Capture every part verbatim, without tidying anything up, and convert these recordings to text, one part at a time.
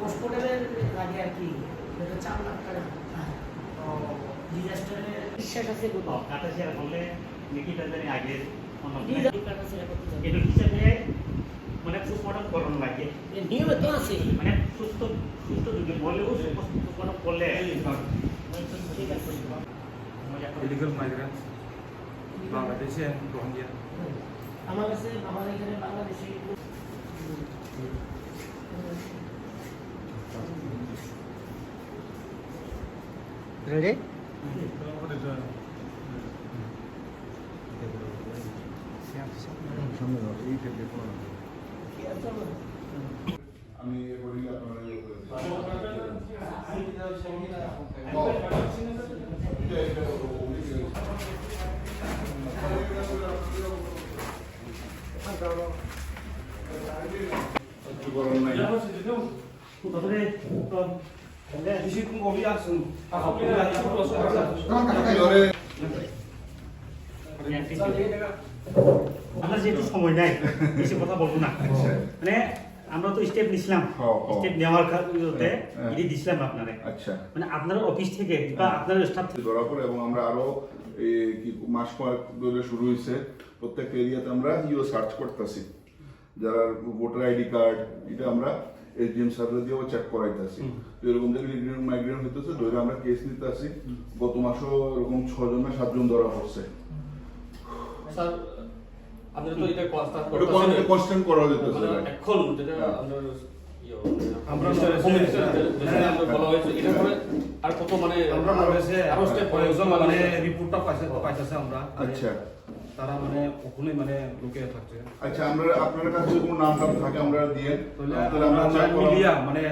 পোস্টমর্টমের লাগে আর কি, এটা চার লাখ টাকা। হ্যাঁ। ডিজাস্টারের বিশ্বাস আছে কোনো? ও, কাটা ছেঁড়া করলে নাকি এটা জানি আগের অন্য ডিজাস্টার কাটা ছেঁড়া করতে হবে। এটা হিসাবে মানে পোস্টমর্টম করানো লাগে। এ নিয়মে তো আছে। মানে সুস্থ, সুস্থ যদি বলেও পোস্টমর্টম করলে ঠিক আছে। Illegal migrants, Bangladeshi and Rohingya. আমার কাছে, আমার এখানে বাংলাদেশি। Ready? আমি এ করি আপনারা ইয়ে করে দিন। আমরা যেহেতু সময় নাই, বেশি কথা বলবো না। আচ্ছা। মানে আমরা তো স্টেপ নিছিলাম, হ্যাঁ, হ্যাঁ। স্টেপ নেওয়ার কা-, ইয়েতে, হ্যাঁ, হ্যাঁ। ইডি দিছিলাম আপনারে। আচ্ছা। মানে আপনার অফিস থেকে বা হ্যাঁ। আপনার স্টাফ থেকে ধরা পড়ে এবং আমরা আরো এই কি মাস কয়েক ধরে শুরু হয়েছে, প্রত্যেকটা এরিয়াতে আমরা ইও সার্চ করতেছি। যারা ভোটার আইডি কার্ড, এটা আমরা এসডিএম স্যাররা দিয়েও চেক করাইতেছি। হুম। তো এরকম দেখলে ইলিগাল মাইগ্রেন্ট হইতেছে, ধরে আমরা কেস নিতে আসি। হুম। গত মাসও এরকম ছয় জন না সাত জন ধরা পড়ছে। স্যার, আপনি তো এটা কনস্ট্যান্ট ওটা করতেছেন। কনস্ট্যান্ট করা হইতেছে, মানে, রাইট। এখন যেটা হ্যাঁ। আমরা ইয়ে, আমরা হোম মিনিস্টার যে, যে হ্যাঁ। আমরা বলা হয়েছে, এটা করে আর কত, মানে, আমরা আরো, কাছে আরো স্টেপ কয়েকজন, মানে, রিপোর্টটা পাইছে, পাইতেছে আমরা। আচ্ছা। তারা মানে ওখানে মানে লুকিয়ে থাকছে। আচ্ছা, আমরা আপনার কাছে যদি কোনো নাম টাম থাকে আমরা দিয়ে, তাহলে তাহলে আমরা আমরা চেক করলাম। মিডিয়া মানে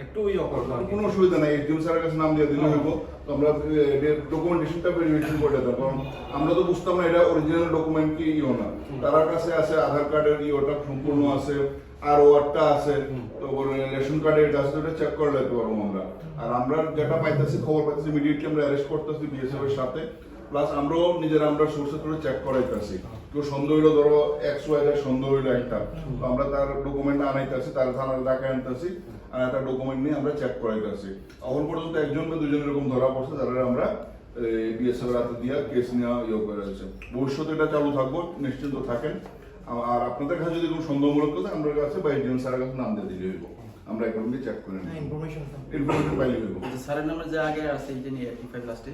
একটু ইয়ে করবো আর কি। কোনো অসুবিধা নাই, এসডিএম স্যারের কাছে নাম দিয়ে দিলে হ্যাঁ। হইব। তো আমরা, এ, এর ডকুমেন্টেশনটা ভেরিফিকেশন করে দিতাম, কারণ আমরা তো বুঝতাম না এটা অরিজিনাল ডকুমেন্ট কি ইয়ে না। হুম। তার কাছে আছে আধার কার্ডের ইয়েটা সম্পূর্ণ আছে, আর ওয়ার্ডটা আছে, হুম। তারপরে রেশন কার্ডের এটা আছে, তো এটা চেক করে নিতে পারবো আমরা। আর আমরা যেটা পাইতেছি, খবর পাইতেছি, ইমিডিয়েটলি আমরা অ্যারেস্ট করতেছি বিএসএফ এর সাথে। প্লাস আমরাও নিজেরা আমরা সোর্সের থ্রু চেক করাইতেছি। কেউ সন্দেহ হইলো, ধরো এক্স ওয়াই জেড সন্দেহ হইলো একটা, তো আমরা তার ডকুমেন্ট আনাইতেছি, তার থানার ডাকে আনতেছি, আর একটা ডকুমেন্ট নিয়ে আমরা চেক করাইতেছি। এখন পর্যন্ত একজন বা দুজন এরকম ধরা পড়ছে, যারা আমরা বিএসএফ রাতে দিয়া কেস নেওয়া ইয়ে করে হয়েছে। ভবিষ্যতে এটা চালু থাকবো, নিশ্চিন্ত থাকেন। আ-, আর আপনাদের কাছে যদি কোনো সন্দেহমূলক কথা, আমরা কাছে বা এসডিএম স্যারের কাছে নাম দিয়ে দিলে হইব, আমরা অ্যাকাউন্টে চেক করে নেব। ইনফরমেশন। ইনফরমেশন পাইলে হইব। আচ্ছা, স্যারের নামে যে আগে আছে, এই যে নিয়ে এইটটি ফাইভ লাস্টে।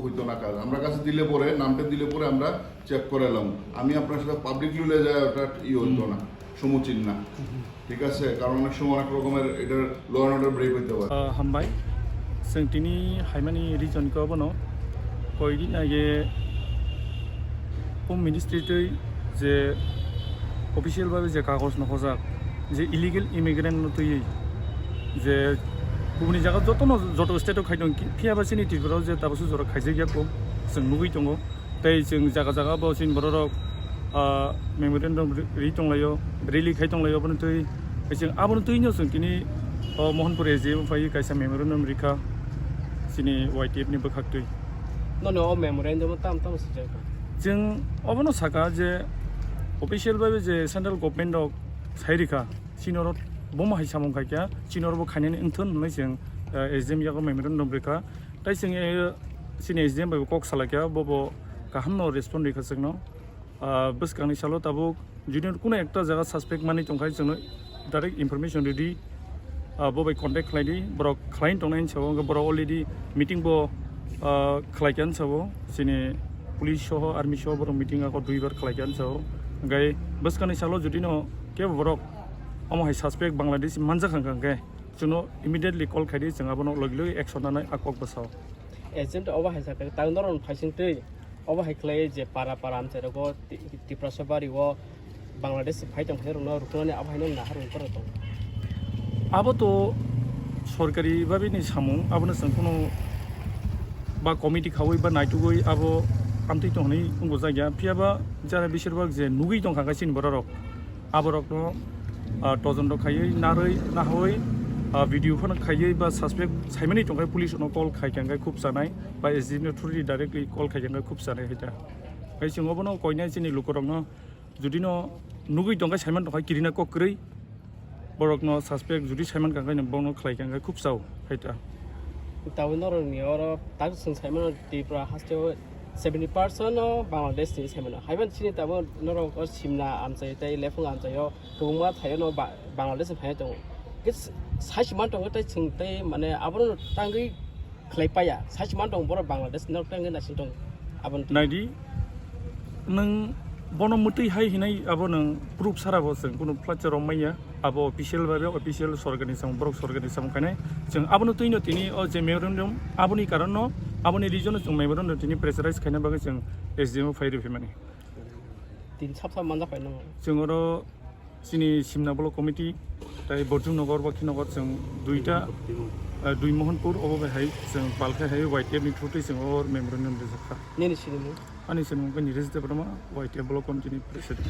হইতো না কাজ। আমরা কাছে দিলে পরে, নামটা দিলে পরে আমরা চেক করে এলাম। আমি আপনার সাথে পাবলিকলি লয়ে যায়, ওটা ই হইতো না, সমুচিত না। ঠিক আছে? কারণ অনেক সময় অনেক রকমের এটার ল অ্যান্ড অর্ডার ব্রেক হইতে পারে। Ah, hambai. Chwng tini haimani reason khe obono koi din age Home Ministry twi je official bhabe je kagoj no hojak, je illegal immigrant no twiwi je kubuni jaga jotono, joto state o khai tong, phiya ba chini Tripura o je tabuk sujoro khaijak ya kho, chwng nugwi tongo. Tei chwng jaga jaga bo chini bororok, ah, memorandum ri-, ri tonglaio, rally khai tonglaio, aboni twi chwng, aboni twino chwng tini o Mohanpur A G M phai kaisa memorandum rikha chini Y T F ni bwkhak twi. Nono o memorandum o tamo tamo swijak? Chwng obono saka je official bhabe je central government rok sai rikha, chini oro bomo hai samung khaikha, chini oro bo khainani wngthun hwnwi chwng, ah, S D M yago memorandum rikha. Tai chwng, eh, chini S D M bai bo kok salaikha, bo bo kaham no respond rikha chwngno. Ah, bwskangni salo tabuk junior kuno ekta jaga suspect manwi tongkhai chwngno direct information ridi. Ah, bo bai contact khlai di, borok khlai tongnaini sabo, hwnkhe borok already meeting bo, ah, khlai kha sabo, chini police soho, army soho borok meeting ako duibar khlai kha sabo. Hwnkhe bwskangni salo judino kebo borok omo hai suspect Bangladeshi manjak hwnkha hwnkhe chwngno immediately call khaidi, chwng abono logi logi action nanai a kok bwsao. Agent obo hai sakha, tang norok phaising twi obo hai khlai je para para amchai rogo Ti-, Tiprasa bari o Bangladesh phai tong phai rokno ruknani abo haino nahar wng koro tong. Abo to sorkari babini samung, abono chwng kuno ba committee khawi ba naitugwi abo amtwi tong hwnwi wngbo jakya. Phiya ba jara beshirbak je nugwi tongkha khe chini bororok, aborokno, ah, todonto khaiwi, narwi, nahawi, ah, video phano khaiwi ba suspect saimani tongkha, police no call khai kha hwnkhe khub chanai, ba S D no through di directly call khai kha hwnkhe khub chanai hai ta. Hai chwng obono koinai chini lukurokno, judino nugui tongkha, saiman tongkha kirina kok kwrwi. Borokno suspect judi saiman kangkha, bono khlai kangkha khub chao hai ta. Tabuk norokni oro tak chwng saimano Tripura hasteo seventy percent no Bangladesh ni saimano. Haiban chini tabuk norok o Simna amchai tei Lephung amchai o kwbangma thaio no Ba-, Bangladesh ni phai tongo. Kis-, sai sima tongo tei chwng tei mane abono tangwi khlai paya. Sai sima tongo borok Bangladesh norok tangwi naising tongo. Aboni Naidi, nwng bono mwtwi hai hinai abo nwng proof sara bo chwng kunu phlacharo manya. Abo official bai official sorkar ni samung, borok sorkar ni samung khainai. Chwng abono twino tini o je memorandum, aboni karon no, aboni reason no chwng memorandum tini pressurize khaina bagwi chwng S D M o phai rw phimani. Tin sap sap manjak pai nang. Chwng oro chini Simna Block Committee, tai Borjum Nogor, Bakhi Nogor chwng duita, eh, Dui Mohanpur obo bai hai chwng pal khai hai Y T F ni through twi chwng o memorandum rijak kha. Nini sinimung? Ani sinimung khe Niresh Debbarma, Y T F Block Committee ni President.